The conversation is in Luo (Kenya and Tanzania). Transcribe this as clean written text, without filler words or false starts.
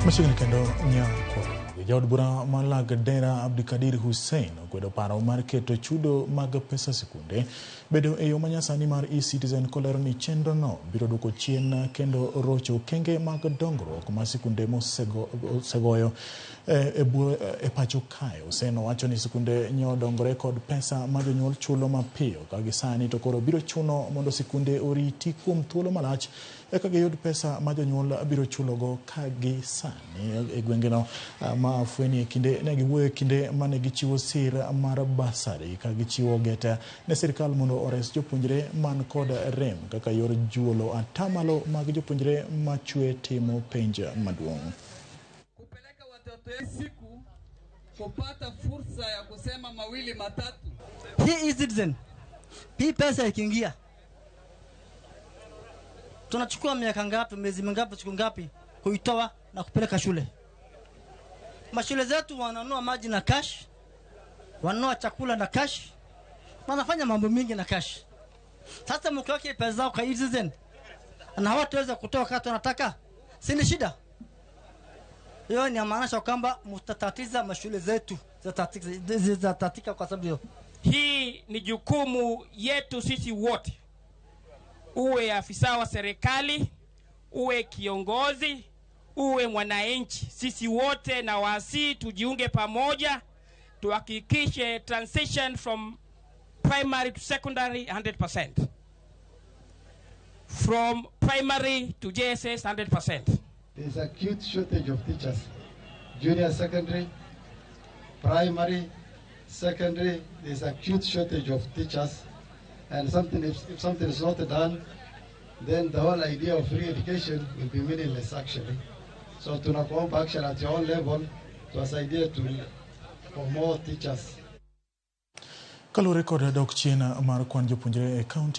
Machiegni kendo nyakwar jaod bura ma Lagdera Abdikadir Hussein okwedo paro mar keto chudo mag pesa sikunde bedo e yo manyasani mar e-Citizen, kolero ni chenrono biro duoko chien kendo rocho okenge mag dongruok ma sikunde mosegoyo e pacho kae. Hussein owacho ni sikunde nyodongore kod pesa ma jonyuol chulo mapiyo ka gisani to koro biro chuno mondo sikunde oriti kuom thuolo malach eka giyud pesa ma jonyuol biro chulogo ka gi sani e gwengeno ma Afweni e kinde ne giwuoyo e kinde mane gichiwo sir mar bursary ka gichiwo gete ne sirkal mondo ores jopuonjre man kod rem kaka yor juolo atamalo mag jopuonjre machwe timo penj maduong'. Kupeleka watoto siku kupata fursa ya kusema mawili matatu. Hii e-Citizen, hii pesa ikiingia, tunachukua miaka ngapi, miezi mingapi, siku ngapi kuitoa na kupeleka shule? Mashule zetu wananunua maji na cash, wanunua chakula na cash, wanafanya mambo mingi na cash. Sasa mkiweka pesa zao kwa e-Citizen na hawataweza kutoa wakati wanataka, si ni shida? Hiyo ni maanisha kwamba mtatatiza mashule zetu, zitatatika kwa sababu hiyo. Hii ni jukumu yetu sisi wote, uwe afisa wa serikali, uwe kiongozi, uwe mwananchi, sisi wote na wasi tujiunge pamoja, tuhakikishe transition from primary to secondary 100%, from primary to JSS 100%. There's acute shortage of teachers, junior secondary, primary, secondary. There's acute shortage of teachers, and something if something is not done, then the whole idea of free education will be meaningless, actually. So tunakuomba action at your own level tuwasaidie to for more teachers. Kaluwore kod dok chien mar kwan jopuonjre e kaunti.